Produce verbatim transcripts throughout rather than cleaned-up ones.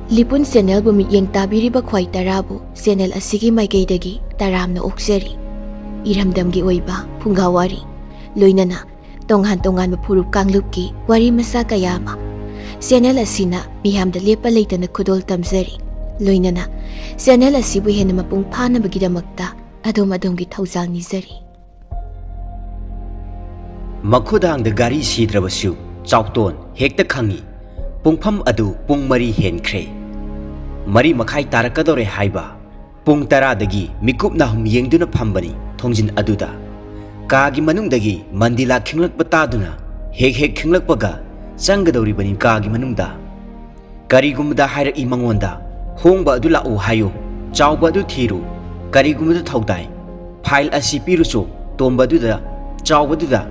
ꯂꯤꯄꯨꯟ ꯆꯦꯅꯦꯜꯕꯨ ꯃꯤꯠꯌꯦꯡ ꯇꯥꯕꯤꯔꯤꯕ ꯈ꯭ꯋꯥꯏ ꯇꯔꯥꯕꯨ ꯆꯦꯅꯦꯜ ꯑꯁꯤꯒꯤ ꯃꯥꯏꯀꯩꯗꯒꯤ ꯇꯔꯥꯝꯅ ꯑꯣꯛꯆꯔꯤ꯫ ꯏꯔꯝꯗꯝꯒꯤ ꯑꯣꯏꯕ ꯐꯨꯡꯒꯥ ꯋꯥꯔꯤ, ꯂꯣꯏꯅꯅ ꯇꯣꯉꯥꯟ ꯇꯣꯉꯥꯟꯕ ꯐꯨꯔꯨꯞ ꯀꯥꯡꯂꯨꯞꯀꯤ ꯋꯥꯔꯤ ꯃꯆꯥ ꯀꯌꯥ ꯑꯃ ꯆꯦꯅꯦꯜ ꯑꯁꯤꯅ ꯃꯤꯌꯥꯝꯗ ꯂꯦꯞꯄ ꯂꯩꯇꯅ ꯈꯨꯗꯣꯜ ꯇꯝꯖꯔꯤ꯫ ꯂꯣꯏꯅꯅ ꯆꯦꯅꯦꯜ ꯑꯁꯤꯕꯨ ꯍꯦꯟꯅ ꯃꯄꯨꯡ ꯐꯥꯅꯕꯒꯤꯗꯃꯛꯇ ꯑꯗꯣꯝ ꯑꯗꯣꯝꯒꯤ ꯊꯧꯖꯥꯜ ꯅꯤꯖꯔꯤ꯫ ꯃꯈꯨꯗꯥꯡꯗ ꯒꯥꯔꯤ ꯁꯤꯗ꯭ꯔꯕꯁꯨ ꯆꯥꯎꯇꯣꯟ ꯍꯦꯛꯇ ꯈꯪꯏ꯫ ꯄꯨꯡꯐꯝ ꯑꯗꯨ ꯄꯨꯡ ꯃꯔꯤ ꯍꯦꯟꯈ꯭ꯔꯦ꯫ ꯃꯔꯤ ꯃꯈꯥꯏ ꯇꯥꯔꯛꯀꯗꯧꯔꯦ ꯍꯥꯏꯕ꯫ ꯄꯨꯡ ꯇꯔꯥꯗꯒꯤ ꯃꯤꯀꯨꯞ ꯅꯥꯍꯨꯝ ꯌꯦꯡꯗꯨꯅ ꯐꯝꯕꯅꯤ ꯊꯣꯡꯖꯤꯟ ꯑꯗꯨꯗ꯫ ꯀꯥꯒꯤ ꯃꯅꯨꯡꯗꯒꯤ ꯃꯟꯗꯤꯂꯥ ꯈꯤꯡꯂꯛꯄ ꯇꯥꯗꯨꯅ ꯍꯦꯛ ꯍꯦꯛ ꯈꯤꯡꯂꯛꯄꯒ ꯆꯪꯒꯗꯧꯔꯤꯕꯅꯤ ꯀꯥꯒꯤ ꯃꯅꯨꯡꯗ꯫ ꯀꯔꯤꯒꯨꯝꯕꯗ ꯍꯥꯏꯔꯛꯏ ꯃꯉꯣꯟꯗ, "ꯍꯣꯡꯕ ꯑꯗꯨ ꯂꯥꯛꯎ ꯍꯥꯏꯌꯨ, ꯆꯥꯎꯕ ꯑꯗꯨ ꯊꯤꯔꯨ"꯫ ꯀꯔꯤꯒꯨꯝꯕꯗ ꯊꯧꯗꯥꯏ, "ꯐꯥꯏꯜ ꯑꯁꯤ ꯄꯤꯔꯨꯆꯣ", ꯇꯣꯝꯕꯗꯨꯗ, ꯆꯥꯎꯕꯗꯨꯗ꯫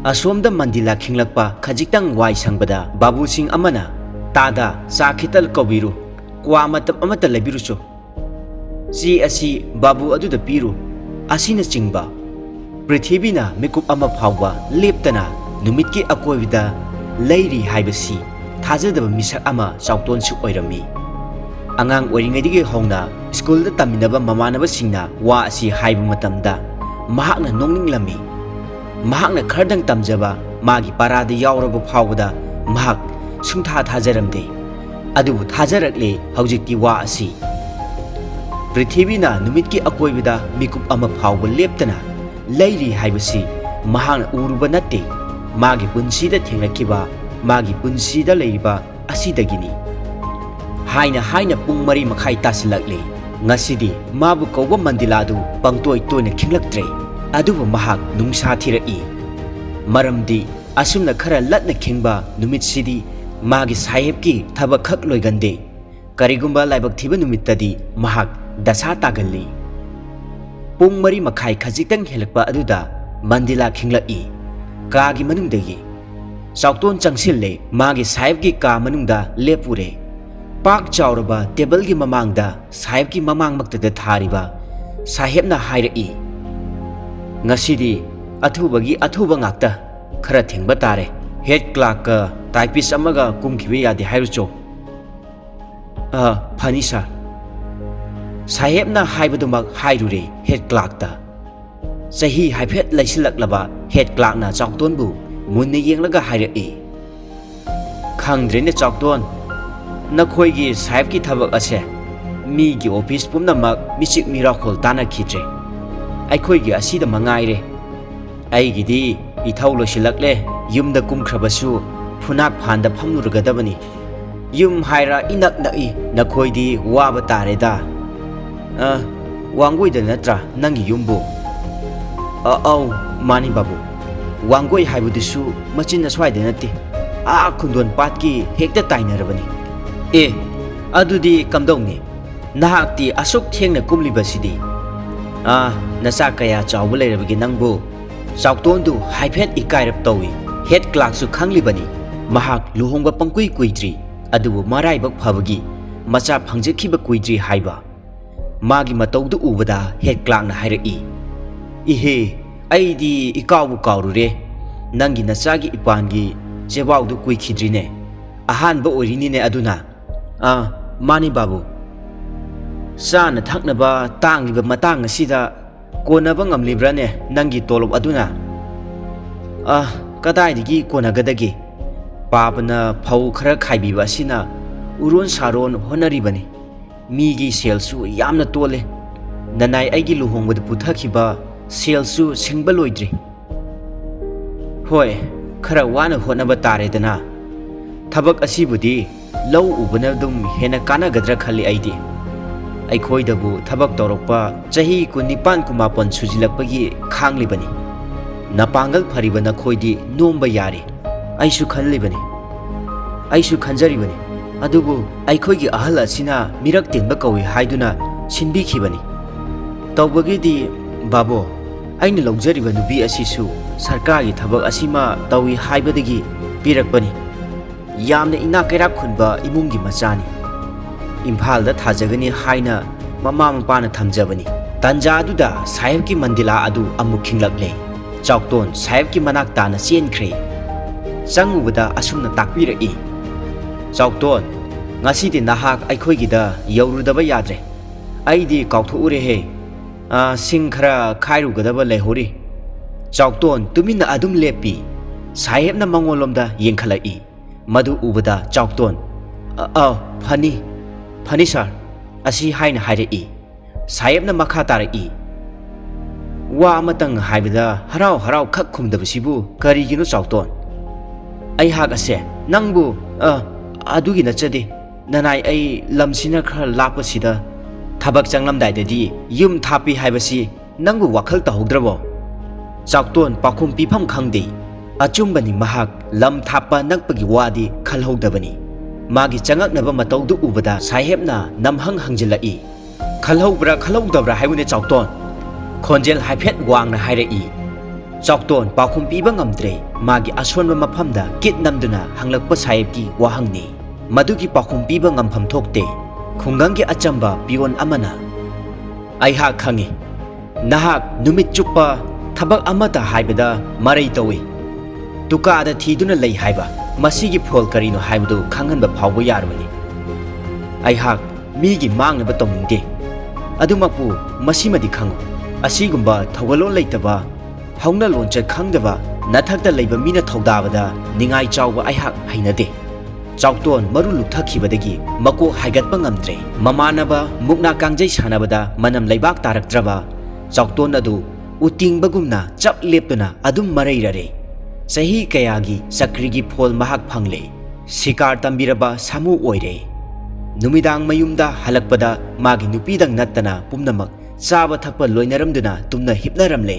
ꯑꯁꯣꯝꯗ ꯃꯟꯗꯤꯂꯥ ꯈꯤꯡꯂꯛꯄ ꯈꯖꯤꯛꯇꯪ ꯋꯥꯏ ꯁꯪꯕꯗ ꯕꯥꯕꯨꯁꯤꯡ ꯑꯃꯅ, "ꯇꯥꯗ, ꯆꯥ ꯈꯤꯇ ꯀꯧꯕꯤꯔꯨ, ꯀ꯭ꯋꯥ ꯃꯇꯞ ꯑꯃꯠꯇ ꯂꯩꯕꯤꯔꯨꯆꯣ, ꯆꯦ ꯑꯁꯤ ꯕꯥꯕꯨ ꯑꯗꯨꯗ ꯄꯤꯔꯨ" ꯑꯁꯤꯅꯆꯤꯡꯕ꯫ ꯄ꯭ꯔꯤꯊꯤꯕꯤꯅ ꯃꯤꯀꯨꯞ ꯑꯃ ꯐꯥꯎꯕ ꯂꯦꯞꯇꯅ ꯅꯨꯃꯤꯠꯀꯤ ꯑꯀꯣꯏꯕꯗ ꯂꯩꯔꯤ ꯍꯥꯏꯕꯁꯤ ꯊꯥꯖꯗꯕ ꯃꯤꯁꯛ ꯑꯃ ꯆꯥꯎꯇꯣꯟꯁꯨ ꯑꯣꯏꯔꯝꯃꯤ꯫ ꯑꯉꯥꯡ ꯑꯣꯏꯔꯤꯉꯩꯗꯒꯤ ꯍꯧꯅ ꯁ꯭ꯀꯨꯜꯗ ꯇꯝꯃꯤꯟꯅꯕ ꯃꯃꯥꯟꯅꯕꯁꯤꯡꯅ ꯋꯥ ꯑꯁꯤ ꯍꯥꯏꯕ ꯃꯇꯝꯗ ꯃꯍꯥꯛꯅ ꯅꯣꯛꯅꯤꯡꯂꯝꯃꯤ꯫ ꯃꯍꯥꯛꯅ ꯈꯔꯗꯪ ꯇꯝꯖꯕ ꯃꯥꯒꯤ ꯄꯔꯥꯗ ꯌꯥꯎꯔꯕ ꯐꯥꯎꯕꯗ ꯃꯍꯥꯛ ꯁꯨꯡꯊꯥ ꯊꯥꯖꯔꯝꯗꯦ꯫ ꯑꯗꯨꯕꯨ ꯊꯥꯖꯔꯛꯂꯦ ꯍꯧꯖꯤꯛꯇꯤ ꯋꯥ ꯑꯁꯤ꯫ ꯄ꯭ꯔꯤꯊꯤꯕꯤꯅ ꯅꯨꯃꯤꯠꯀꯤ ꯑꯀꯣꯏꯕꯗ ꯃꯤꯀꯨꯞ ꯑꯃ ꯐꯥꯎꯕ ꯂꯦꯞꯇꯅ ꯂꯩꯔꯤ ꯍꯥꯏꯕꯁꯤ ꯃꯍꯥꯛꯅ ꯎꯔꯨꯕ ꯅꯠꯇꯦ, ꯃꯥꯒꯤ ꯄꯨꯟꯁꯤꯗ ꯊꯦꯡꯅꯈꯤꯕ, ꯃꯥꯒꯤ ꯄꯨꯟꯁꯤꯗ ꯂꯩꯔꯤꯕ ꯑꯁꯤꯗꯒꯤꯅꯤ꯫ ꯍꯥꯏꯅ ꯍꯥꯏꯅ ꯄꯨꯡ ꯃꯔꯤ ꯃꯈꯥꯏ ꯇꯥꯁꯤꯜꯂꯛꯂꯦ꯫ ꯉꯁꯤꯗꯤ ꯃꯥꯕꯨ ꯀꯧꯕ ꯃꯟꯗꯤꯂꯥꯗꯨ ꯄꯪꯇꯣꯏ ꯇꯣꯏꯅ ꯈꯤꯡꯂꯛꯇ꯭ꯔꯦ꯫ ꯑꯗꯨꯕꯨ ꯃꯍꯥꯛ ꯅꯨꯡꯁꯥ ꯊꯤꯔꯛꯏ꯫ ꯃꯔꯝꯗꯤ ꯑꯁꯨꯝꯅ ꯈꯔ ꯂꯠꯅ ꯈꯤꯡꯕ ꯅꯨꯃꯤꯠꯁꯤꯗꯤ ꯃꯥꯒꯤ ꯁꯥꯍꯦꯕꯀꯤ ꯊꯕꯛꯈꯛ ꯂꯣꯏꯒꯟꯗꯦ꯫ ꯀꯔꯤꯒꯨꯝꯕ ꯂꯥꯏꯕꯛ ꯊꯤꯕ ꯅꯨꯃꯤꯠꯇꯗꯤ ꯃꯍꯥꯛ ꯗꯁꯥ ꯇꯥꯒꯜꯂꯤ꯫ ꯄꯨꯡ ꯃꯔꯤ ꯃꯈꯥꯏ ꯈꯖꯤꯛꯇꯪ ꯍꯦꯜꯂꯛꯄ ꯑꯗꯨꯗ ꯃꯟꯗꯤꯂꯥ ꯈꯤꯡꯂꯛꯏ꯫ ꯀꯥꯒꯤ ꯃꯅꯨꯡꯗꯒꯤ ꯆꯥꯎꯇꯣꯟ ꯆꯪꯁꯤꯜꯂꯦ꯫ ꯃꯥꯒꯤ ꯁꯥꯍꯦꯕꯀꯤ ꯀꯥ ꯃꯅꯨꯡꯗ ꯂꯦꯞꯄꯨꯔꯦ꯫ ꯄꯥꯛ ꯆꯥꯎꯔꯕ ꯇꯦꯕꯜꯒꯤ ꯃꯃꯥꯡꯗ ꯁꯥꯍꯦꯕꯀꯤ ꯃꯃꯥꯡꯃꯛꯇꯗ ꯊꯥꯔꯤꯕ ꯁꯥꯍꯦꯕꯅ ꯍꯥꯏꯔꯛꯏ, "ꯉꯁꯤꯗꯤ ꯑꯊꯨꯕꯒꯤ ꯑꯊꯨꯕ ꯉꯥꯛꯇ꯫ ꯈꯔ ꯊꯦꯡꯕ ꯇꯥꯔꯦ꯫ ꯍꯦꯗ ꯀ꯭ꯂꯥꯔꯛꯀ ꯇꯥꯏꯄꯤꯁ ꯑꯃꯒ ꯀꯨꯝꯈꯤꯕ ꯌꯥꯗꯦ ꯍꯥꯏꯔꯨꯆꯣ"꯫ "ꯑ, ꯐꯅꯤ ꯁꯥꯔ꯫" ꯁꯥꯍꯦꯕꯅ ꯍꯥꯏꯕꯗꯨꯃꯛ ꯍꯥꯏꯔꯨꯔꯦ ꯍꯦꯗ ꯀ꯭ꯂꯥꯔꯛꯇ꯫ ꯆꯍꯤ ꯍꯥꯏꯐꯦꯠ ꯂꯩꯁꯤꯜꯂꯛꯂꯕ ꯍꯦꯗ ꯀ꯭ꯂꯥꯔꯛꯅ ꯆꯥꯎꯇꯣꯟꯕꯨ ꯃꯨꯟꯅ ꯌꯦꯡꯂꯒ ꯍꯥꯏꯔꯛꯏ, "ꯈꯪꯗ꯭ꯔꯦꯅꯦ ꯆꯥꯎꯇꯣꯟ, ꯅꯈꯣꯏꯒꯤ ꯁꯥꯍꯦꯕꯀꯤ ꯊꯕꯛ ꯑꯁꯦ ꯃꯤꯒꯤ ꯑꯣꯐꯤꯁ ꯄꯨꯝꯅꯃꯛ ꯃꯤꯆꯤꯛ ꯃꯤꯔꯥꯈꯣꯜ ꯇꯥꯟꯅꯈꯤꯗ꯭ꯔꯦ꯫ ꯑꯩꯈꯣꯏꯒꯤ ꯑꯁꯤꯗ ꯃꯉꯥꯏꯔꯦ꯫ ꯑꯩꯒꯤꯗꯤ ꯏꯊꯧ ꯂꯣꯏꯁꯤꯜꯂꯛꯂꯦ꯫ ꯌꯨꯝꯗ ꯀꯨꯝꯈ꯭ꯔꯕꯁꯨ ꯐꯨꯅꯥꯛ ꯐꯥꯟꯗ ꯐꯝꯂꯨꯔꯒꯗꯕꯅꯤ꯫ ꯌꯨꯝ ꯍꯥꯏꯔ ꯏꯅꯛ ꯅꯛꯏ꯫ ꯅꯈꯣꯏꯗꯤ ꯋꯥꯕ ꯇꯥꯔꯦꯗ꯫" "ꯑ, ꯋꯥꯡꯒꯣꯏꯗ ꯅꯠꯇ꯭ꯔꯥ ꯅꯪꯒꯤ ꯌꯨꯝꯕꯨ?" "ꯑ, ꯑꯧ, ꯃꯥꯅꯤ ꯕꯥꯕꯨ꯫ ꯋꯥꯡꯒꯣꯏ ꯍꯥꯏꯕꯗꯨꯁꯨ ꯃꯆꯤꯟ ꯑꯁ꯭ꯋꯥꯏꯗ ꯅꯠꯇꯦ, ꯑꯥ ꯈꯨꯟꯗꯣꯟ ꯄꯥꯠꯀꯤ ꯍꯦꯛꯇ ꯇꯥꯏꯅꯔꯕꯅꯤ꯫" "ꯑꯦ, ꯑꯗꯨꯗꯤ ꯀꯝꯗꯧꯅꯤ? ꯅꯍꯥꯛꯇꯤ ꯑꯁꯨꯛ ꯊꯦꯡꯅ ꯀꯨꯝꯂꯤꯕꯁꯤꯗꯤ?" "ꯑꯥ, ꯅꯆꯥ ꯀꯌꯥ ꯆꯥꯎꯕ ꯂꯩꯔꯕꯒꯦ ꯅꯪꯕꯨ?" ꯆꯥꯎꯇꯣꯟꯗꯨ ꯍꯥꯏꯐꯦꯠ ꯏꯀꯥꯏꯔꯞ ꯇꯧꯏ꯫ ꯍꯦꯗ ꯀ꯭ꯂꯥꯔꯛꯁꯨ ꯈꯪꯂꯤꯕꯅꯤ, ꯃꯍꯥꯛ ꯂꯨꯍꯣꯡꯕ ꯄꯪꯀꯨꯏ ꯀꯨꯏꯗ꯭ꯔꯤ, ꯑꯗꯨꯕꯨ ꯃꯔꯥꯏꯕꯛ ꯐꯕꯒꯤ ꯃꯆꯥ ꯐꯪꯖꯈꯤꯕ ꯀꯨꯏꯗ꯭ꯔꯤ ꯍꯥꯏꯕ꯫ ꯃꯥꯒꯤ ꯃꯇꯧꯗꯨ ꯎꯕꯗ ꯍꯦꯗ ꯀ꯭ꯂꯥꯔꯛꯅ ꯍꯥꯏꯔꯛꯏ, "ꯏꯍꯦ, ꯑꯩꯗꯤ ꯏꯀꯥꯎꯕꯨ ꯀꯥꯎꯔꯨꯔꯦ꯫ ꯅꯪꯒꯤ ꯅꯆꯥꯒꯤ ꯏꯄꯥꯟꯒꯤ ꯆꯦꯕꯥꯎꯗꯨ ꯀꯨꯏꯈꯤꯗ꯭ꯔꯤꯅꯦ꯫ ꯑꯍꯥꯟꯕ ꯑꯣꯏꯔꯤꯅꯤꯅꯦ ꯑꯗꯨꯅ?" "ꯑꯥ, ꯃꯥꯅꯤ ꯕꯥꯕꯨ꯫ ꯆꯥꯅ ꯊꯛꯅꯕ ꯇꯥꯡꯂꯤꯕ ꯃꯇꯥꯡ ꯑꯁꯤꯗ ꯀꯣꯟꯅꯕ ꯉꯝꯂꯤꯕ꯭ꯔꯥꯅꯦ ꯅꯪꯒꯤ ꯇꯣꯂꯣꯞ ꯑꯗꯨꯅ?" "ꯑꯥ, ꯀꯗꯥꯏꯗꯒꯤ ꯀꯣꯟꯅꯒꯗꯒꯦ? ꯄꯥꯕꯅ ꯐꯧ ꯈꯔ ꯈꯥꯏꯕꯤꯕ ꯑꯁꯤꯅ ꯎꯔꯣꯟ ꯁꯥꯔꯣꯟ ꯍꯣꯠꯅꯔꯤꯕꯅꯤ꯫ ꯃꯤꯒꯤ ꯁꯦꯜꯁꯨ ꯌꯥꯝꯅ ꯇꯣꯜꯂꯦ꯫ ꯅꯅꯥꯏ ꯑꯩꯒꯤ ꯂꯨꯍꯣꯡꯕꯗ ꯄꯨꯊꯈꯤꯕ ꯁꯦꯜꯁꯨ ꯁꯤꯡꯕ ꯂꯣꯏꯗ꯭ꯔꯤ꯫ ꯍꯣꯏ, ꯈꯔ ꯋꯥꯅ ꯍꯣꯠꯅꯕ ꯇꯥꯔꯦꯗꯅ꯫ ꯊꯕꯛ ꯑꯁꯤꯕꯨꯗꯤ ꯂꯧ ꯎꯕꯅ ꯑꯗꯨꯝ ꯍꯦꯟꯅ ꯀꯥꯟꯅꯒꯗ꯭ꯔꯥ ꯈꯜꯂꯤ ꯑꯩꯗꯤ꯫ ꯑꯩꯈꯣꯏꯗꯕꯨ ꯊꯕꯛ ꯇꯧꯔꯛꯄ ꯆꯍꯤ ꯀꯨꯟꯅꯤꯄꯥꯟ ꯀꯨꯟꯃꯥꯄꯟ ꯁꯨꯖꯤꯜꯂꯛꯄꯒꯤ ꯈꯥꯡꯂꯤꯕꯅꯤ꯫ ꯅꯄꯥꯡꯒꯜ ꯐꯔꯤꯕ ꯅꯈꯣꯏꯗꯤ ꯅꯣꯝꯕ ꯌꯥꯔꯤ꯫ ꯑꯩꯁꯨ ꯈꯜꯂꯤꯕꯅꯤ, ꯑꯩꯁꯨ ꯈꯟꯖꯔꯤꯕꯅꯤ꯫ ꯑꯗꯨꯕꯨ ꯑꯩꯈꯣꯏꯒꯤ ꯑꯍꯜ ꯑꯁꯤꯅ ꯃꯤꯔꯛ ꯇꯤꯟꯕ ꯀꯧꯏ ꯍꯥꯏꯗꯨꯅ ꯁꯤꯟꯕꯤꯈꯤꯕꯅꯤ꯫ ꯇꯧꯕꯒꯤꯗꯤ, ꯕꯥꯕꯣ, ꯑꯩꯅ ꯂꯧꯖꯔꯤꯕ ꯅꯨꯄꯤ ꯑꯁꯤꯁꯨ ꯁꯔꯀꯥꯔꯒꯤ ꯊꯕꯛ ꯑꯁꯤꯃ ꯇꯧꯏ ꯍꯥꯏꯕꯗꯒꯤ ꯄꯤꯔꯛꯄꯅꯤ꯫ ꯌꯥꯝꯅ ꯏꯅꯥꯛ ꯀꯩꯔꯥꯛ ꯈꯨꯟꯕ ꯏꯃꯨꯡꯒꯤ ꯃꯆꯥꯅꯤ꯫ ꯏꯝꯐꯥꯜꯗ ꯊꯥꯖꯒꯅꯤ ꯍꯥꯏꯅ ꯃꯃꯥ ꯃꯄꯥꯅ ꯊꯝꯖꯕꯅꯤ꯫" ꯇꯟꯖꯥ ꯑꯗꯨꯗ ꯁꯥꯍꯦꯕꯀꯤ ꯃꯟꯗꯤꯂꯥ ꯑꯗꯨ ꯑꯃꯨꯛ ꯈꯤꯡꯂꯛꯂꯦ꯫ ꯆꯥꯎꯇꯣꯟ ꯁꯥꯍꯦꯕꯀꯤ ꯃꯅꯥꯛ ꯇꯥꯅ ꯆꯦꯟꯈ꯭ꯔꯦ꯫ ꯆꯪꯉꯨꯕꯗ ꯑꯁꯨꯝꯅ ꯇꯥꯛꯄꯤꯔꯛꯏ, "ꯆꯥꯎꯇꯣꯟ, "ꯉꯁꯤꯗꯤ ꯅꯍꯥꯛ ꯑꯩꯈꯣꯏꯒꯤꯗ ꯌꯧꯔꯨꯗꯕ ꯌꯥꯗ꯭ꯔꯦ꯫ ꯑꯩꯗꯤ ꯀꯥꯎꯊꯣꯛꯎꯔꯦꯍꯦ꯫ ꯑ, ꯁꯤꯡ ꯈꯔ ꯈꯥꯏꯔꯨꯒꯗꯕ ꯂꯩꯍꯧꯔꯤ꯫" ꯆꯥꯎꯇꯣꯟ ꯇꯨꯃꯤꯟꯅ ꯑꯗꯨꯝ ꯂꯦꯞꯄꯤ꯫ ꯁꯥꯍꯦꯕꯅ ꯃꯉꯣꯟꯂꯣꯝꯗ ꯌꯦꯡꯈꯠꯂꯛꯏ꯫ ꯃꯗꯨ ꯎꯕꯗ ꯆꯥꯎꯇꯣꯟ, "ꯑ, ꯑ, ꯐꯅꯤ, ꯐꯅꯤ ꯁꯥꯔ," ꯑꯁꯤ ꯍꯥꯏꯅ ꯍꯥꯏꯔꯛꯏ꯫ ꯁꯥꯍꯦꯕꯅ ꯃꯈꯥ ꯇꯥꯔꯛꯏ, "ꯋꯥ ꯑꯃꯇꯪ ꯍꯥꯏꯕꯗ ꯍꯔꯥꯎ ꯍꯔꯥꯎ ꯈꯛ ꯈꯨꯝꯗꯕꯁꯤꯕꯨ ꯀꯔꯤꯒꯤꯅꯣ ꯆꯥꯎꯇꯣꯟ?" "ꯑꯩꯍꯥꯛ ꯑꯁꯦ ꯅꯪꯕꯨ, ꯑ, ꯑꯗꯨꯒꯤ ꯅꯠꯆꯗꯦ꯫ ꯅꯅꯥꯏ ꯑꯩ ꯂꯝꯁꯤꯅ ꯈꯔ ꯂꯥꯞꯄꯁꯤꯗ ꯊꯕꯛ ꯆꯪꯂꯝꯗꯥꯏꯗꯗꯤ ꯌꯨꯝ ꯊꯥꯞꯄꯤ ꯍꯥꯏꯕꯁꯤ ꯅꯪꯕꯨ ꯋꯥꯈꯜ ꯇꯧꯍꯧꯗ꯭ꯔꯕꯣ?" ꯆꯥꯎꯇꯣꯟ ꯄꯥꯎꯈꯨꯝ ꯄꯤꯐꯝ ꯈꯪꯗꯦ꯫ ꯑꯆꯨꯝꯕꯅꯤ, ꯃꯍꯥꯛ ꯂꯝ ꯊꯥꯞꯄ ꯅꯛꯄꯒꯤ ꯋꯥꯗꯤ ꯈꯜꯍꯧꯗꯕꯅꯤ꯫ ꯃꯥꯒꯤ ꯆꯉꯛꯅꯕ ꯃꯇꯧꯗꯨ ꯎꯕꯗ ꯁꯥꯍꯦꯕꯅ ꯅꯝꯍꯪ ꯍꯪꯖꯤꯜꯂꯛꯏ, "ꯈꯜꯍꯧꯕ꯭ꯔꯥ ꯈꯜꯍꯧꯗꯕ꯭ꯔꯥ ꯍꯥꯏꯌꯨꯅꯦ ꯆꯥꯎꯇꯣꯟ?" ꯈꯣꯟꯖꯦꯜ ꯍꯥꯏꯐꯦꯠ ꯋꯥꯡꯅ ꯍꯥꯏꯔꯛꯏ꯫ ꯆꯥꯎꯇꯣꯟ ꯄꯥꯎꯈꯨꯝ ꯄꯤꯕ ꯉꯝꯗ꯭ꯔꯦ꯫ ꯃꯥꯒꯤ ꯑꯁꯣꯟꯕ ꯃꯐꯝꯗ ꯀꯤꯠ ꯅꯝꯗꯨꯅ ꯍꯪꯂꯛꯄ ꯁꯥꯍꯦꯕꯀꯤ ꯋꯥꯍꯪꯅꯤ꯫ ꯃꯗꯨꯒꯤ ꯄꯥꯎꯈꯨꯝ ꯄꯤꯕ ꯉꯝꯐꯝ ꯊꯣꯛꯇꯦ꯫ ꯈꯨꯡꯒꯪꯒꯤ ꯑꯆꯝꯕ ꯄꯤꯌꯣꯟ ꯑꯃꯅ, "ꯑꯩꯍꯥꯛ ꯈꯪꯏ꯫ ꯅꯍꯥꯛ ꯅꯨꯃꯤꯠ ꯆꯨꯞꯄ ꯊꯕꯛ ꯑꯃꯇ ꯍꯥꯏꯕꯗ ꯃꯔꯩ ꯇꯧꯏ꯫ ꯇꯨꯀꯥꯗ ꯊꯤꯗꯨꯅ ꯂꯩ ꯍꯥꯏꯕ ꯃꯁꯤꯒꯤ ꯐꯣꯜ ꯀꯔꯤꯅꯣ ꯍꯥꯏꯕꯗꯨ ꯈꯪꯍꯟꯕ ꯐꯥꯎꯕ ꯌꯥꯔꯕꯅꯤ꯫ ꯑꯩꯍꯥꯛ ꯃꯤꯒꯤ ꯃꯥꯡꯅꯕ ꯇꯧꯅꯤꯡꯗꯦ꯫ ꯑꯗꯨꯃꯛꯄꯨ ꯃꯁꯤꯃꯗꯤ ꯈꯪꯉꯨ, ꯑꯁꯤꯒꯨꯝꯕ ꯊꯧꯒꯜꯂꯣꯟ ꯂꯩꯇꯕ, ꯍꯧꯅ ꯂꯣꯟꯆꯠ ꯈꯪꯗꯕ, ꯅꯊꯛꯇ ꯂꯩꯕ ꯃꯤꯅ ꯊꯧꯗꯥꯕꯗ ꯅꯤꯡꯉꯥꯏ ꯆꯥꯎꯕ ꯑꯩꯍꯥꯛ ꯍꯩꯅꯗꯦ꯫" ꯆꯥꯎꯇꯣꯟ ꯃꯔꯨ ꯂꯨꯞꯊꯈꯤꯕꯗꯒꯤ ꯃꯀꯣꯛ ꯍꯥꯏꯒꯠꯄ ꯉꯝꯗ꯭ꯔꯦ꯫ ꯃꯃꯥꯟꯅꯕ ꯃꯨꯛꯅꯥ ꯀꯥꯡꯖꯩ ꯁꯥꯟꯅꯕꯗ ꯃꯅꯝ ꯂꯩꯕꯥꯛ ꯇꯥꯔꯛꯇ꯭ꯔꯕ ꯆꯥꯎꯇꯣꯟ ꯑꯗꯨ ꯎꯇꯤꯡꯕꯒꯨꯝꯅ ꯆꯞ ꯂꯦꯞꯇꯨꯅ ꯑꯗꯨꯝ ꯃꯔꯩꯔꯔꯦ꯫ ꯆꯍꯤ ꯀꯌꯥꯒꯤ ꯆꯀ꯭ꯔꯤꯒꯤ ꯐꯣꯜ ꯃꯍꯥꯛ ꯐꯪꯂꯦ꯫ ꯁꯤꯀꯥꯔ ꯇꯝꯕꯤꯔꯕ ꯁꯥꯃꯨ ꯑꯣꯏꯔꯦ꯫ ꯅꯨꯃꯤꯗꯥꯡ ꯃꯌꯨꯝꯗ ꯍꯜꯂꯛꯄꯗ ꯃꯥꯒꯤ ꯅꯨꯄꯤꯗꯪ ꯅꯠꯇꯅ ꯄꯨꯝꯅꯃꯛ ꯆꯥꯕ ꯊꯛꯄ ꯂꯣꯏꯅꯔꯝꯗꯨꯅ ꯇꯨꯝꯅ ꯍꯤꯞꯅꯔꯝꯂꯦ꯫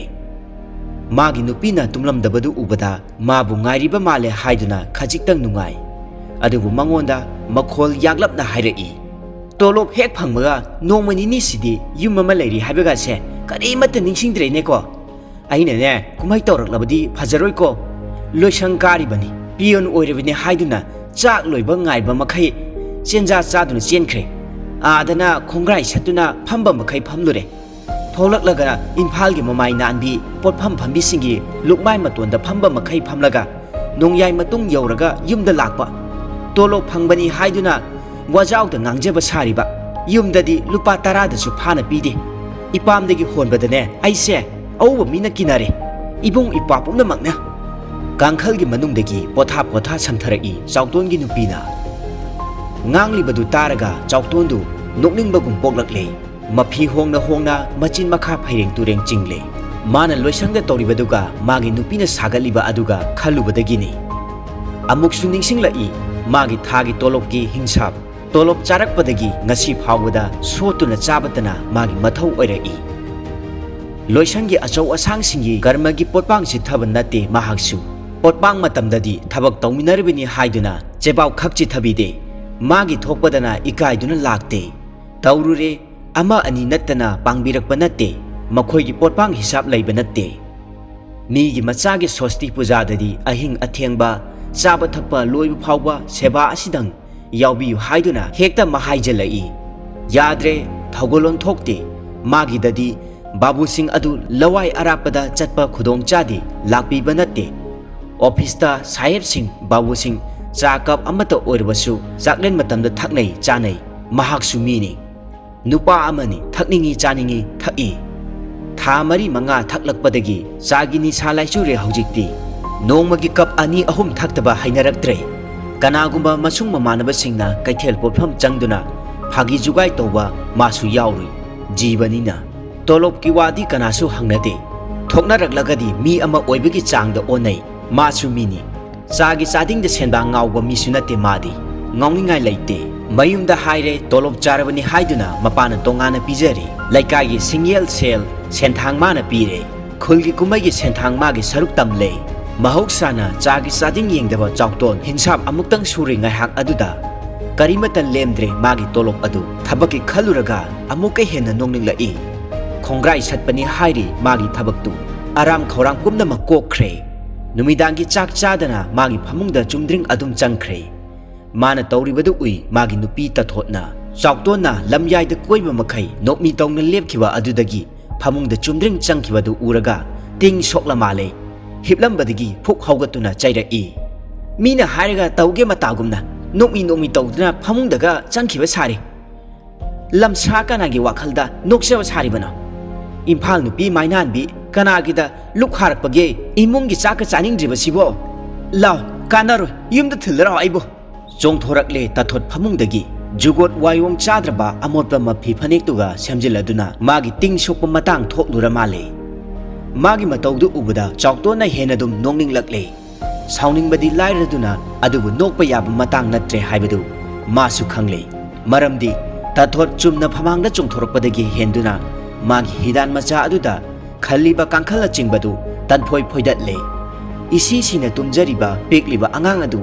ꯃꯥꯒꯤ ꯅꯨꯄꯤꯅ ꯇꯨꯝꯂꯝꯗꯕꯗꯨ ꯎꯕꯗ ꯃꯥꯕꯨ ꯉꯥꯏꯔꯤꯕ ꯃꯥꯜꯂꯦ ꯍꯥꯏꯗꯨꯅ ꯈꯖꯤꯛꯇꯪ ꯅꯨꯡꯉꯥꯏ꯫ ꯑꯗꯨꯕꯨ ꯃꯉꯣꯟꯗ ꯃꯈꯣꯜ ꯌꯥꯛꯂꯞꯅ ꯍꯥꯏꯔꯛꯏ, "ꯇꯣꯂꯣꯞ ꯍꯦꯛ ꯐꯪꯕꯒ ꯅꯣꯡꯃ ꯅꯤꯅꯤꯁꯤꯗꯤ ꯌꯨꯝ ꯑꯃ ꯂꯩꯔꯤ ꯍꯥꯏꯕꯒꯁꯦ ꯀꯔꯤꯃꯠꯇ ꯅꯤꯡꯁꯤꯡꯗ꯭ꯔꯦꯅꯦꯀꯣ꯫ ꯑꯩꯅꯅꯦ, ꯀꯨꯝꯍꯩ ꯇꯧꯔꯛꯂꯕꯗꯤ ꯐꯖꯔꯣꯏꯀꯣ꯫ ꯂꯣꯏꯁꯪ ꯀꯥꯔꯤꯕꯅꯤ, ꯄꯤꯌꯣꯟ ꯑꯣꯏꯔꯤꯕꯅꯤ ꯍꯥꯏꯗꯨꯅ ꯆꯥꯛ ꯂꯣꯏꯕ ꯉꯥꯏꯕ ꯃꯈꯩ ꯆꯦꯟꯖꯥ ꯆꯥꯗꯨꯅ ꯆꯦꯟꯈ꯭ꯔꯦ꯫ ꯑꯥꯗꯅ ꯈꯣꯡꯒ꯭ꯔꯥꯏ ꯁꯠꯇꯨꯅ ꯐꯝꯕ ꯃꯈꯩ ꯐꯝꯂꯨꯔꯦ꯫ ꯊꯣꯛꯂꯛꯂꯒ ꯏꯝꯐꯥꯜꯒꯤ ꯃꯃꯥꯏ ꯅꯥꯟꯕꯤ ꯄꯣꯠꯐꯝ ꯐꯝꯕꯤꯁꯤꯡꯒꯤ ꯂꯨꯛꯃꯥꯏ ꯃꯇꯣꯟꯗ ꯐꯝꯕ ꯃꯈꯩ ꯐꯝꯂꯒ ꯅꯣꯡꯌꯥꯏ ꯃꯇꯨꯡ ꯌꯧꯔꯒ ꯌꯨꯝꯗ ꯂꯥꯛꯄ꯫ ꯇꯣꯂꯣꯞ ꯐꯪꯕꯅꯤ ꯍꯥꯏꯗꯨꯅ ꯋꯥꯖꯥꯎꯗ ꯉꯥꯡꯖꯕ ꯁꯥꯔꯤꯕ꯫ ꯌꯨꯝꯗꯗꯤ ꯂꯨꯄꯥ ꯇꯔꯥꯗꯁꯨ ꯐꯥꯅ ꯄꯤꯗꯦ꯫ ꯏꯄꯥꯝꯗꯒꯤ ꯍꯣꯟꯕꯗꯅꯦ ꯑꯩꯁꯦ ꯑꯎꯕ ꯃꯤꯅ ꯀꯤꯅꯔꯦ꯫ ꯏꯕꯨꯡ ꯏꯄ꯭ꯋꯥ ꯄꯨꯝꯅꯃꯛꯅ꯫ ꯀꯥꯡꯈꯜꯒꯤ ꯃꯅꯨꯡꯗꯒꯤ ꯄꯣꯊꯥ ꯄꯣꯊꯥ ꯁꯝꯊꯔꯛꯏ ꯆꯥꯎꯇꯣꯟꯒꯤ ꯅꯨꯄꯤꯅ꯫ ꯉꯥꯡꯂꯤꯕꯗꯨ ꯇꯥꯔꯒ ꯆꯥꯎꯇꯣꯟꯗꯨ ꯅꯣꯛꯅꯤꯡꯕꯒꯨꯝ ꯄꯣꯛꯂꯛꯂꯦ꯫ ꯃꯐꯤ ꯍꯣꯡꯅ ꯍꯣꯡꯅ ꯃꯆꯤꯟ ꯃꯈꯥ ꯐꯩꯔꯦꯡ ꯇꯨꯔꯦꯡ ꯆꯤꯡꯂꯦ꯫ ꯃꯥꯅ ꯂꯣꯏꯁꯪꯗ ꯇꯧꯔꯤꯕꯗꯨꯒ ꯃꯥꯒꯤ ꯅꯨꯄꯤꯅ ꯁꯥꯒꯠꯂꯤꯕ ꯑꯗꯨꯒ ꯈꯜꯂꯨꯕꯗꯒꯤꯅꯤ꯫ ꯑꯃꯨꯛꯁꯨ ꯅꯤꯡꯁꯤꯡꯂꯛꯏ ꯃꯥꯒꯤ ꯊꯥꯒꯤ ꯇꯣꯂꯣꯞꯀꯤ ꯍꯤꯡꯁꯥꯞ꯫ ꯇꯣꯂꯣꯞ ꯆꯥꯔꯛꯄꯗꯒꯤ ꯉꯁꯤ ꯐꯥꯎꯕꯗ ꯁꯣꯠꯇꯨꯅ ꯆꯥꯕꯇꯅ ꯃꯥꯒꯤ ꯃꯊꯧ ꯑꯣꯏꯔꯛꯏ꯫ ꯂꯣꯏꯁꯪꯒꯤ ꯑꯆꯧ ꯑꯁꯥꯡꯁꯤꯡꯒꯤ ꯀꯔꯃꯒꯤ ꯄꯣꯠꯄꯥꯡ ꯆꯤꯠꯊꯕ ꯅꯠꯇꯦ ꯃꯍꯥꯛꯁꯨ꯫ ꯄꯣꯠꯄꯥꯡ ꯃꯇꯝꯗꯗꯤ ꯊꯕꯛ ꯇꯧꯃꯤꯟꯅꯔꯤꯕꯅꯤ ꯍꯥꯏꯗꯨꯅ ꯆꯦꯕꯥꯎ ꯈꯛ ꯆꯤꯠꯊꯕꯤꯗꯦ꯫ ꯃꯥꯒꯤ ꯊꯣꯛꯄꯗꯅ ꯏꯀꯥꯏꯗꯨꯅ ꯂꯥꯛꯇꯦ꯫ ꯇꯧꯔꯨꯔꯦ, ꯑꯃ ꯑꯅꯤ ꯅꯠꯇꯅ ꯄꯥꯡꯕꯤꯔꯛꯄ ꯅꯠꯇꯦ꯫ ꯃꯈꯣꯏꯒꯤ ꯄꯣꯠꯄꯥꯡ ꯍꯤꯁꯥꯞ ꯂꯩꯕ ꯅꯠꯇꯦ꯫ ꯃꯤꯒꯤ ꯃꯆꯥꯒꯤ ꯁꯣꯁꯇꯤ ꯄꯨꯖꯥꯗꯗꯤ ꯑꯍꯤꯡ ꯑꯊꯦꯡꯕ, ꯆꯥꯕ ꯊꯛꯄ ꯂꯣꯏꯕ ꯐꯥꯎꯕ ꯁꯦꯕꯥ ꯑꯁꯤꯗꯪ ꯌꯥꯎꯕꯤꯌꯨ ꯍꯥꯏꯗꯨꯅ ꯍꯦꯛꯇ ꯃꯍꯥꯏꯖꯜꯂꯛꯏ꯫ ꯌꯥꯗ꯭ꯔꯦ, ꯊꯧꯒꯜꯂꯣꯟ ꯊꯣꯛꯇꯦ꯫ ꯃꯥꯒꯤꯗꯗꯤ ꯕꯥꯕꯨꯁꯤꯡ ꯑꯗꯨ ꯂꯋꯥꯏ ꯑꯔꯥꯞꯄꯗ ꯆꯠꯄ ꯈꯨꯗꯣꯡ ꯆꯥꯗꯦ, ꯂꯥꯛꯄꯤꯕ ꯅꯠꯇꯦ꯫ ꯑꯣꯐꯤꯁꯇ ꯁꯥꯍꯦꯕꯁꯤꯡ, ꯕꯥꯕꯨꯁꯤꯡ ꯆꯥ ꯀꯞ ꯑꯃꯠꯇ ꯑꯣꯏꯔꯕꯁꯨ ꯆꯥꯛꯂꯦꯟ ꯃꯇꯝꯗ ꯊꯛꯅꯩ, ꯆꯥꯅꯩ꯫ ꯃꯍꯥꯛꯁꯨ ꯃꯤꯅꯤ꯫ ꯅꯨꯄꯥ ꯑꯃꯅꯤ, ꯊꯛꯅꯤꯡꯏ ꯆꯥꯅꯤꯡꯏ ꯊꯛꯏ꯫ ꯊꯥ ꯃꯔꯤ ꯃꯉꯥ ꯊꯛꯂꯛꯄꯗꯒꯤ ꯆꯥꯒꯤ ꯅꯤꯁꯥ ꯂꯥꯏꯆꯨꯔꯦ ꯍꯧꯖꯤꯛꯇꯤ꯫ ꯅꯣꯡꯃꯒꯤ ꯀꯞ ꯑꯅꯤ ꯑꯍꯨꯝ ꯊꯛꯇꯕ ꯍꯩꯅꯔꯛꯇ꯭ꯔꯦ꯫ ꯀꯅꯥꯒꯨꯝꯕ ꯃꯁꯨꯡ ꯃꯃꯥꯟꯅꯕꯁꯤꯡꯅ ꯀꯩꯊꯦꯜ ꯄꯣꯠꯐꯝ ꯆꯪꯗꯨꯅ ꯐꯥꯒꯤ ꯖꯨꯒꯥꯏ ꯇꯧꯕ ꯃꯥꯁꯨ ꯌꯥꯎꯔꯨꯏ꯫ ꯖꯤꯕꯅꯤꯅ꯫ ꯇꯣꯂꯣꯞꯀꯤ ꯋꯥꯗꯤ ꯀꯅꯥꯁꯨ ꯍꯪꯅꯗꯦ꯫ ꯊꯣꯛꯅꯔꯛꯂꯒꯗꯤ ꯃꯤ ꯑꯃ ꯑꯣꯏꯕꯒꯤ ꯆꯥꯡꯗ ꯑꯣꯟꯅꯩ꯫ ꯃꯥꯁꯨ ꯃꯤꯅꯤ꯫ ꯆꯥꯒꯤ ꯆꯥꯗꯤꯡꯗ ꯁꯦꯟꯗꯥꯡ ꯉꯥꯎꯕ ꯃꯤꯁꯨ ꯅꯠꯇꯦ ꯃꯥꯗꯤ꯫ ꯉꯥꯎꯅꯤꯡꯉꯥꯏ ꯂꯩꯇꯦ꯫ ꯃꯌꯨꯝꯗ ꯍꯥꯏꯔꯦ ꯇꯣꯂꯣꯞ ꯆꯥꯔꯕꯅꯤ ꯍꯥꯏꯗꯨꯅ ꯃꯄꯥꯅ ꯇꯣꯉꯥꯟꯅ ꯄꯤꯖꯔꯤ꯫ ꯂꯩꯀꯥꯏꯒꯤ ꯁꯤꯡꯌꯦꯜ ꯁꯦꯜ ꯁꯦꯟꯊꯥꯡ ꯃꯥꯅ ꯄꯤꯔꯦ꯫ ꯈꯨꯜꯒꯤ ꯀꯨꯝꯍꯩꯒꯤ ꯁꯦꯟꯊꯥꯡ ꯃꯥꯒꯤ ꯁꯔꯨꯛ ꯇꯝꯂꯦ꯫ ꯃꯍꯧꯁꯥꯅ ꯆꯥꯒꯤ ꯆꯥꯗꯤꯡ ꯌꯦꯡꯗꯕ ꯆꯥꯎꯇꯣꯟ ꯍꯤꯟꯁꯥꯞ ꯑꯃꯨꯛꯇꯪ ꯁꯨꯔꯤ ꯉꯥꯏꯍꯥꯛ ꯑꯗꯨꯗ ꯀꯔꯤꯃꯠꯇ ꯂꯦꯝꯗ꯭ꯔꯦ ꯃꯥꯒꯤ ꯇꯣꯂꯣꯞ ꯑꯗꯨ꯫ ꯊꯕꯛꯀꯤ ꯈꯜꯂꯨꯔꯒ ꯑꯃꯨꯛꯀ ꯍꯦꯟꯅ ꯅꯣꯛꯅꯤꯡꯂꯛꯏ꯫ ꯈꯣꯡꯒ꯭ꯔꯥꯏ ꯁꯠꯄꯅꯤ ꯍꯥꯏꯔꯤ ꯃꯥꯒꯤ ꯊꯕꯛꯇꯨ꯫ ꯑꯔꯥꯝ ꯈꯧꯔꯥꯡ ꯄꯨꯝꯅꯃꯛ ꯀꯣꯛꯈ꯭ꯔꯦ꯫ ꯅꯨꯃꯤꯗꯥꯡꯒꯤ ꯆꯥꯛ ꯆꯥꯗꯅ ꯃꯥꯒꯤ ꯐꯃꯨꯡꯗ ꯆꯨꯝꯗ꯭ꯔꯤꯡ ꯑꯗꯨꯝ ꯆꯪꯈ꯭ꯔꯦ꯫ ꯃꯥꯅ ꯇꯧꯔꯤꯕꯗꯨ ꯎꯏ ꯃꯥꯒꯤ ꯅꯨꯄꯤ ꯇꯊꯣꯠꯅ꯫ ꯆꯥꯎꯇꯣꯟꯅ ꯂꯝꯌꯥꯏꯗ ꯀꯣꯏꯕ ꯃꯈꯩ ꯅꯣꯛꯃꯤ ꯇꯧꯅ ꯂꯦꯞꯈꯤꯕ ꯑꯗꯨꯗꯒꯤ ꯐꯃꯨꯡꯗ ꯆꯨꯝꯗ꯭ꯔꯤꯡ ꯆꯪꯈꯤꯕꯗꯨ ꯎꯔꯒ ꯇꯤꯡ ꯁꯣꯛꯂ ꯃꯥꯜꯂꯦ꯫ ꯍꯤꯞꯂꯝꯕꯗꯒꯤ ꯐꯨꯛ ꯍꯧꯒꯠꯇꯨꯅ ꯆꯩꯔꯛꯏ꯫ ꯃꯤꯅ ꯍꯥꯏꯔꯒ ꯇꯧꯒꯦ ꯃꯇꯥꯒꯨꯝꯅ ꯅꯣꯛꯃꯤ ꯅꯣꯛꯃꯤ ꯇꯧꯗꯨꯅ ꯐꯃꯨꯡꯗꯒ ꯆꯪꯈꯤꯕ ꯁꯥꯔꯤ꯫ ꯂꯝꯁꯥ ꯀꯅꯥꯒꯤ ꯋꯥꯈꯜꯗ ꯅꯣꯛꯆꯕ ꯁꯥꯔꯤꯕꯅꯣ? ꯏꯝꯐꯥꯜ ꯅꯨꯄꯤ ꯃꯥꯏꯅꯥꯟꯕꯤ ꯀꯅꯥꯒꯤꯗ ꯂꯨꯛ ꯍꯥꯔꯛꯄꯒꯦ? ꯏꯃꯨꯡꯒꯤ ꯆꯥꯛꯀ ꯆꯥꯅꯤꯡꯗ꯭ꯔꯤꯕꯁꯤꯕꯣ? ꯂꯥꯎ, ꯀꯥꯟꯅꯔꯣꯏ, ꯌꯨꯝꯗ ꯊꯤꯜꯂꯔꯥꯎ ꯑꯩꯕꯨ꯫ ꯆꯣꯡꯊꯣꯔꯛꯂꯦ ꯇꯥꯊꯣꯠ ꯐꯃꯨꯡꯗꯒꯤ꯫ ꯖꯨꯒꯣꯠ ꯋꯥꯌꯣꯡ ꯆꯥꯗ꯭ꯔꯕ ꯑꯃꯣꯠꯄ ꯃꯐꯤ ꯐꯅꯦꯛꯇꯨꯒ ꯁꯦꯝꯖꯤꯜꯂꯗꯨꯅ ꯃꯥꯒꯤ ꯇꯤꯡ ꯁꯣꯛꯄ ꯃꯇꯥꯡ ꯊꯣꯛꯂꯨꯔ ꯃꯥꯜꯂꯦ꯫ ꯃꯥꯒꯤ ꯃꯇꯧꯗꯨ ꯎꯕꯗ ꯆꯥꯎꯇꯣꯟꯅ ꯍꯦꯟꯅ ꯑꯗꯨꯝ ꯅꯣꯛꯅꯤꯡꯂꯛꯂꯦ꯫ ꯁꯥꯎꯅꯤꯡꯕꯗꯤ ꯂꯥꯏꯔꯗꯨꯅ ꯑꯗꯨꯕꯨ ꯅꯣꯛꯄ ꯌꯥꯕ ꯃꯇꯥꯡ ꯅꯠꯇ꯭ꯔꯦ ꯍꯥꯏꯕꯗꯨ ꯃꯥꯁꯨ ꯈꯪꯂꯦ꯫ ꯃꯔꯝꯗꯤ ꯇꯥꯊꯣꯠ ꯆꯨꯝꯅ ꯐꯃꯥꯡꯗ ꯆꯣꯡꯊꯣꯔꯛꯄꯗꯒꯤ ꯍꯦꯟꯗꯨꯅ ꯃꯥꯒꯤ ꯍꯤꯗꯥꯟ ꯃꯆꯥ ꯑꯗꯨꯗ ꯈꯜꯂꯤꯕ ꯀꯥꯡꯈꯜꯅꯆꯤꯡꯕꯗꯨ ꯇꯟꯐꯣꯏ ꯐꯣꯏꯗꯠꯂꯦ꯫ ꯏꯁꯤ ꯁꯤꯅ ꯇꯨꯝꯖꯔꯤꯕ ꯄꯤꯛꯂꯤꯕ ꯑꯉꯥꯡ ꯑꯗꯨ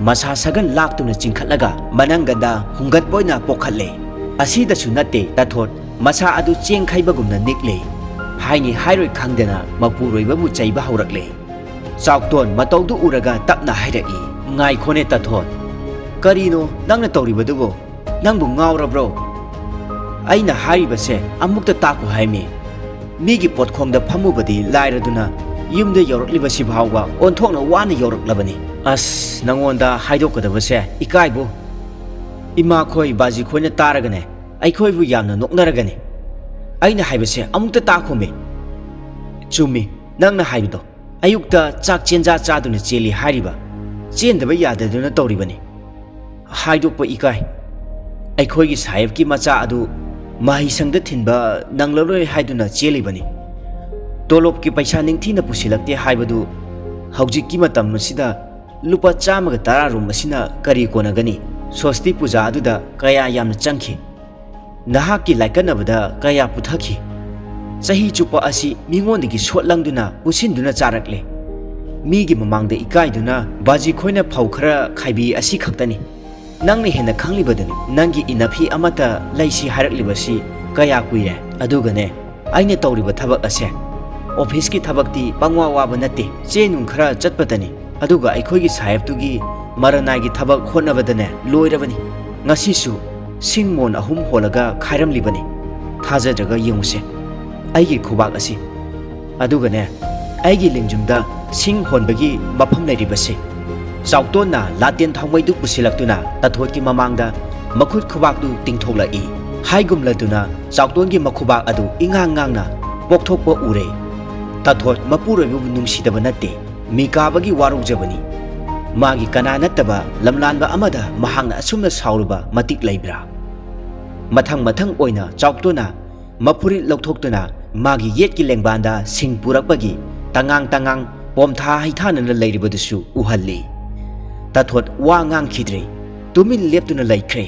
ꯃꯁꯥ ꯁꯒꯟ ꯂꯥꯛꯇꯨꯅ ꯆꯤꯡꯈꯠꯂꯒ ꯃꯅꯪꯒꯟꯗ ꯍꯨꯡꯒꯠꯄ ꯑꯣꯏꯅ ꯄꯣꯛꯈꯠꯂꯦ꯫ ꯑꯁꯤꯗꯁꯨ ꯅꯠꯇꯦ ꯇꯥꯊꯣꯠ, ꯃꯁꯥ ꯑꯗꯨ ꯆꯦꯡ ꯈꯩꯕꯒꯨꯝꯅ ꯅꯤꯛꯂꯦ꯫ ꯍꯥꯏꯅꯤ ꯍꯥꯏꯔꯣꯏ ꯈꯪꯗꯅ ꯃꯄꯨꯔꯣꯏꯕꯕꯨ ꯆꯩꯕ ꯍꯧꯔꯛꯂꯦ꯫ ꯆꯥꯎꯇꯣꯟ ꯃꯇꯧꯗꯨ ꯎꯔꯒ ꯇꯞꯅ ꯍꯥꯏꯔꯛꯏ, "ꯉꯥꯏꯈꯣꯅꯦ ꯇꯥꯊꯣꯠ, ꯀꯔꯤꯅꯣ ꯅꯪꯅ ꯇꯧꯔꯤꯕꯗꯨꯕꯣ? ꯅꯪꯕꯨ ꯉꯥꯎꯔꯕ꯭ꯔꯣ? ꯑꯩꯅ ꯍꯥꯏꯔꯤꯕꯁꯦ ꯑꯃꯨꯛꯇ ꯇꯥꯈꯣ ꯍꯥꯏꯃꯤ꯫ ꯃꯤꯒꯤ ꯄꯣꯠꯈꯣꯡꯗ ꯐꯝꯃꯨꯕꯗꯤ ꯂꯥꯏꯔꯗꯨꯅ ꯌꯨꯝꯗ ꯌꯧꯔꯛꯂꯤꯕꯁꯤ ꯐꯥꯎꯕ ꯑꯣꯟꯊꯣꯛꯅ ꯋꯥꯅ ꯌꯧꯔꯛꯂꯕꯅꯤ꯫ ꯑꯁ, ꯅꯪꯉꯣꯟꯗ ꯍꯥꯏꯗꯣꯛꯀꯗꯕꯁꯦ ꯏꯀꯥꯏꯕꯨ꯫ ꯏꯃꯥꯈꯣꯏ ꯕꯥꯖꯤꯈꯣꯏꯅ ꯇꯥꯔꯒꯅꯦ ꯑꯩꯈꯣꯏꯕꯨ ꯌꯥꯝꯅ ꯅꯣꯛꯅꯔꯒꯅꯤ꯫ ꯑꯩꯅ ꯍꯥꯏꯕꯁꯦ ꯑꯃꯨꯛꯇ ꯇꯥꯈꯣꯃꯤ꯫ ꯆꯨꯝꯃꯤ ꯅꯪꯅ ꯍꯥꯏꯕꯗꯣ꯫ ꯑꯌꯨꯛꯇ ꯆꯥꯛ ꯆꯦꯟꯖꯥ ꯆꯥꯗꯨꯅ ꯆꯦꯜꯂꯤ ꯍꯥꯏꯔꯤꯕ꯫ ꯆꯦꯟꯗꯕ ꯌꯥꯗꯗꯨꯅ ꯇꯧꯔꯤꯕꯅꯤ꯫ ꯍꯥꯏꯗꯣꯛꯄ ꯏꯀꯥꯏ꯫ ꯑꯩꯈꯣꯏꯒꯤ ꯁꯥꯍꯦꯕꯀꯤ ꯃꯆꯥ ꯑꯗꯨ ꯃꯍꯩꯁꯪꯗ ꯊꯤꯟꯕ ꯅꯪꯂꯔꯣꯏ ꯍꯥꯏꯗꯨꯅ ꯆꯦꯜꯂꯤꯕꯅꯤ꯫ ꯇꯣꯂꯣꯞꯀꯤ ꯄꯩꯁꯥ ꯅꯤꯡꯊꯤꯅ ꯄꯨꯁꯤꯜꯂꯛꯇꯦ ꯍꯥꯏꯕꯗꯨ ꯍꯧꯖꯤꯛꯀꯤ ꯃꯇꯝ ꯑꯁꯤꯗ ꯂꯨꯄꯥ ꯆꯥꯝꯃꯒ ꯇꯔꯥ ꯔꯣꯝ ꯑꯁꯤꯅ ꯀꯔꯤ ꯀꯣꯟꯅꯒꯅꯤ? ꯁ꯭ꯋꯁꯇꯤ ꯄꯨꯖꯥ ꯑꯗꯨꯗ ꯀꯌꯥ ꯌꯥꯝꯅ ꯆꯪꯈꯤ꯫ ꯅꯍꯥꯛꯀꯤ ꯂꯥꯏꯀꯠꯅꯕꯗ ꯀꯌꯥ ꯄꯨꯊꯈꯤ? ꯆꯍꯤ ꯆꯨꯞꯄ ꯑꯁꯤ ꯃꯤꯉꯣꯟꯗꯒꯤ ꯁꯣꯠ ꯂꯪꯗꯨꯅ ꯄꯨꯁꯤꯟꯗꯨꯅ ꯆꯥꯔꯛꯂꯦ꯫ ꯃꯤꯒꯤ ꯃꯃꯥꯡꯗ ꯏꯀꯥꯏꯗꯨꯅ ꯕꯥꯖꯤ ꯈꯣꯏꯅ ꯐꯧ ꯈꯔ ꯈꯥꯏꯕꯤ ꯑꯁꯤ ꯈꯛꯇꯅꯤ꯫ ꯅꯪꯅ ꯍꯦꯟꯅ ꯈꯪꯂꯤꯕꯗꯨꯅꯤ꯫ ꯅꯪꯒꯤ ꯏꯅꯐꯤ ꯑꯃꯠꯇ ꯂꯩꯁꯤ ꯍꯥꯏꯔꯛꯂꯤꯕꯁꯤ ꯀꯌꯥ ꯀꯨꯏꯔꯦ? ꯑꯗꯨꯒꯅꯦ, ꯑꯩꯅ ꯇꯧꯔꯤꯕ ꯊꯕꯛ ꯑꯁꯦ, ꯑꯣꯐꯤꯁꯀꯤ ꯊꯕꯛꯇꯤ ꯄꯪꯋꯥ ꯋꯥꯕ ꯅꯠꯇꯦ, ꯆꯦ ꯅꯨꯡ ꯈꯔ ꯆꯠꯄꯗꯅꯤ꯫ ꯑꯗꯨꯒ ꯑꯩꯈꯣꯏꯒꯤ ꯁꯥꯍꯦꯕꯇꯨꯒꯤ ꯃꯔꯅꯥꯏꯒꯤ ꯊꯕꯛ ꯍꯣꯠꯅꯕꯗꯅꯦ ꯂꯣꯏꯔꯕꯅꯤ꯫ ꯉꯁꯤꯁꯨ ꯁꯤꯡ ꯃꯣꯟ ꯑꯍꯨꯝ ꯍꯣꯜꯂꯒ ꯈꯥꯏꯔꯝꯂꯤꯕꯅꯤ꯫ ꯊꯥꯖꯗ꯭ꯔꯒ ꯌꯦꯡꯉꯨꯁꯦ ꯑꯩꯒꯤ ꯈꯨꯕꯥꯛ ꯑꯁꯤ꯫ ꯑꯗꯨꯒꯅꯦ, ꯑꯩꯒꯤ ꯂꯦꯡꯖꯨꯝꯗ ꯁꯤꯡ ꯍꯣꯟꯕꯒꯤ ꯃꯐꯝ ꯂꯩꯔꯤꯕꯁꯤ꯫ ꯆꯥꯎꯇꯣꯟꯅ ꯂꯥꯇꯦꯟ ꯊꯥꯎꯃꯩꯗꯨ ꯄꯨꯁꯤꯜꯂꯛꯇꯨꯅ ꯇꯥꯊꯣꯠꯀꯤ ꯃꯃꯥꯡꯗ ꯃꯈꯨꯠ ꯈꯨꯕꯥꯛꯇꯨ ꯇꯤꯡꯊꯣꯛꯂꯛꯏ꯫ ꯍꯥꯏꯒꯨꯝꯂꯗꯨꯅ ꯆꯥꯎꯇꯣꯟꯒꯤ ꯃꯈꯨꯕꯥꯛ ꯑꯗꯨ ꯏꯉꯥꯡ ꯉꯥꯡꯅ ꯄꯣꯛꯊꯣꯛꯄ ꯎꯔꯦ꯫ ꯇꯥꯊꯣꯠ ꯃꯄꯨꯔꯣꯏꯕꯕꯨ ꯅꯨꯡꯁꯤꯗꯕ ꯅꯠꯇꯦ, ꯃꯤꯀꯥꯕꯒꯤ ꯋꯥꯔꯧꯖꯕꯅꯤ꯫ ꯃꯥꯒꯤ ꯀꯅꯥ ꯅꯠꯇꯕ ꯂꯝꯂꯥꯟꯕ ꯑꯃꯗ ꯃꯍꯥꯛꯅ ꯑꯁꯨꯝꯅ ꯁꯥꯎꯔꯨꯕ ꯃꯇꯤꯛ ꯂꯩꯕ꯭ꯔꯥ? ꯃꯊꯪ ꯃꯊꯪ ꯑꯣꯏꯅ ꯆꯥꯎꯇꯣꯟꯅ ꯃꯐꯨꯔꯤꯠ ꯂꯧꯊꯣꯛꯇꯨꯅ ꯃꯥꯒꯤ ꯌꯦꯠꯀꯤ ꯂꯦꯡꯕꯥꯟꯗ ꯁꯤꯡ ꯄꯨꯔꯛꯄꯒꯤ ꯇꯉꯥꯡ ꯇꯉꯥꯡ ꯄꯣꯝꯊꯥ ꯍꯩꯊꯥꯅꯅ ꯂꯩꯔꯤꯕꯗꯨꯁꯨ ꯎꯍꯜꯂꯤ꯫ ꯇꯥꯊꯣꯠ ꯋꯥ ꯉꯥꯡꯈꯤꯗ꯭ꯔꯦ, ꯇꯨꯃꯤꯟ ꯂꯦꯞꯇꯨꯅ ꯂꯩꯈ꯭ꯔꯦ꯫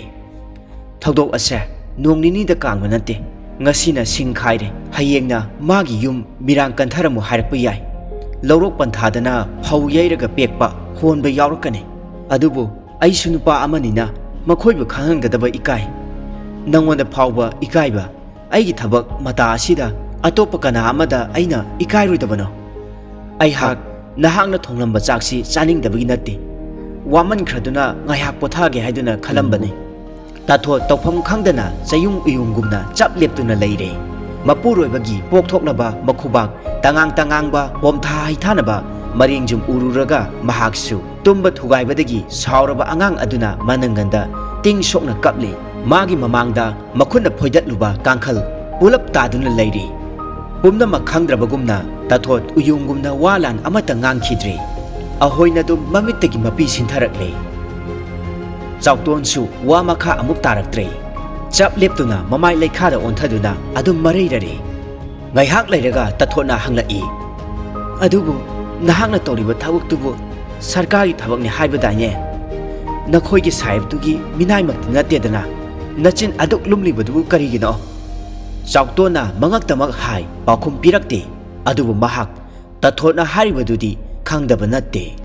ꯊꯧꯗꯣꯛ ꯑꯁꯦ ꯅꯣꯡ ꯅꯤꯅꯤꯗ ꯀꯥꯡꯕ ꯅꯠꯇꯦ꯫ ꯉꯁꯤꯅ ꯁꯤꯡ ꯈꯥꯏꯔꯦ, ꯍꯌꯦꯡꯅ ꯃꯥꯒꯤ ꯌꯨꯝ ꯃꯤꯔꯥꯡ ꯀꯟꯊꯔꯝꯃꯨ ꯍꯥꯏꯔꯛꯄ ꯌꯥꯏ꯫ ꯂꯧꯔꯣꯛ ꯄꯟꯊꯥꯗꯅ ꯐꯧ ꯌꯩꯔꯒ ꯄꯦꯛꯄ ꯍꯣꯟꯕ ꯌꯥꯎꯔꯛꯀꯅꯤ꯫ ꯑꯗꯨꯕꯨ ꯑꯩꯁꯨ ꯅꯨꯄꯥ ꯑꯃꯅꯤꯅ ꯃꯈꯣꯏꯕꯨ ꯈꯪꯍꯟꯒꯗꯕ ꯏꯀꯥꯏ꯫ ꯅꯉꯣꯟꯗ ꯐꯥꯎꯕ ꯏꯀꯥꯏꯕ꯫ ꯑꯩꯒꯤ ꯊꯕꯛ ꯃꯇꯥ ꯑꯁꯤꯗ ꯑꯇꯣꯞꯄ ꯀꯅꯥ ꯑꯃꯗ ꯑꯩꯅ ꯏꯀꯥꯏꯔꯣꯏꯗꯕꯅꯣ? ꯑꯩꯍꯥꯛ ꯅꯍꯥꯛꯅ ꯊꯣꯡꯂꯝꯕ ꯆꯥꯛꯁꯤ ꯆꯥꯅꯤꯡꯗꯕꯒꯤ ꯅꯠꯇꯦ, ꯋꯥꯃꯟꯈ꯭ꯔꯗꯨꯅ ꯉꯥꯏꯍꯥꯛ ꯄꯣꯊꯥꯒꯦ ꯍꯥꯏꯗꯨꯅ ꯈꯜꯂꯝꯕꯅꯤ꯫ ꯇꯥꯊꯣꯠ ꯇꯧꯐꯝ ꯈꯪꯗꯅ ꯆꯌꯨꯡ ꯎꯌꯨꯡꯒꯨꯝꯅ ꯆꯞ ꯂꯦꯞꯇꯨꯅ ꯂꯩꯔꯦ꯫ ꯃꯄꯨꯔꯣꯏꯕꯒꯤ ꯄꯣꯛꯊꯣꯛꯂꯕ ꯃꯈꯨꯕꯥꯛ ꯇꯉꯥꯡ ꯇꯉꯥꯡꯕ ꯄꯣꯝꯊꯥ ꯍꯩꯊꯥꯅꯕ ꯃꯔꯦꯡꯖꯨꯝ ꯎꯔꯨꯔꯒ ꯃꯍꯥꯛꯁꯨ ꯇꯨꯝꯕ ꯊꯨꯒꯥꯏꯕꯗꯒꯤ ꯁꯥꯎꯔꯕ ꯑꯉꯥꯡ ꯑꯗꯨꯅ ꯃꯅꯪꯒꯟꯗ ꯇꯤꯡ ꯁꯣꯛꯅ ꯀꯞꯂꯤ꯫ ꯃꯥꯒꯤ ꯃꯃꯥꯡꯗ ꯃꯈꯨꯠꯅ ꯐꯣꯏꯗꯠꯂꯨꯕ ꯀꯥꯡꯈꯜ ꯄꯨꯂꯞ ꯇꯥꯗꯨꯅ ꯂꯩꯔꯤ꯫ ꯄꯨꯝꯅꯃꯛ ꯈꯪꯗ꯭ꯔꯕꯒꯨꯝꯅ ꯇꯥꯊꯣꯠ ꯎꯌꯨꯡꯒꯨꯝꯅ ꯋꯥ ꯂꯥꯟ ꯑꯃꯠꯇ ꯉꯥꯡꯈꯤꯗ꯭ꯔꯤ꯫ ꯑꯍꯣꯏꯅꯗꯨꯝ ꯃꯃꯤꯠꯇꯒꯤ ꯃꯄꯤ ꯁꯤꯟꯊꯔꯛꯂꯦ꯫ ꯆꯥꯎꯇꯣꯟꯁꯨ ꯋꯥ ꯃꯈꯥ ꯑꯃꯨꯛ ꯇꯥꯔꯛꯇ꯭ꯔꯦ꯫ ꯆꯞ ꯂꯦꯞꯇꯨꯅ ꯃꯃꯥꯏ ꯂꯩꯈꯥꯗ ꯑꯣꯟꯊꯗꯨꯅ ꯑꯗꯨꯝ ꯃꯔꯩꯔꯔꯦ꯫ ꯉꯥꯏꯍꯥꯛ ꯂꯩꯔꯒ ꯇꯥꯊꯣꯠꯅ ꯍꯪꯂꯛꯏ, "ꯑꯗꯨꯕꯨ ꯅꯍꯥꯛꯅ ꯇꯧꯔꯤꯕ ꯊꯕꯛꯇꯨꯕꯨ ꯁꯔꯀꯥꯔꯒꯤ ꯊꯕꯛꯅꯤ ꯍꯥꯏꯕꯗꯥꯏꯅꯦ? ꯅꯈꯣꯏꯒꯤ ꯁꯥꯍꯦꯕꯇꯨꯒꯤ ꯃꯤꯅꯥꯏꯃꯛꯇꯤ ꯅꯠꯇꯦꯗꯅ, ꯅꯆꯤꯟ ꯑꯗꯨꯛ ꯂꯨꯝꯂꯤꯕꯗꯨꯕꯨ ꯀꯔꯤꯒꯤꯅꯣ?" ꯆꯥꯎꯇꯣꯟꯅ ꯃꯉꯛꯇꯃꯛ ꯍꯥꯏ, ꯄꯥꯎꯈꯨꯝ ꯄꯤꯔꯛꯇꯦ꯫ ꯑꯗꯨꯕꯨ ꯃꯍꯥꯛ ꯇꯥꯊꯣꯠꯅ ꯍꯥꯏꯔꯤꯕꯗꯨꯗꯤ ꯈꯪꯗꯕ ꯅꯠꯇꯦ꯫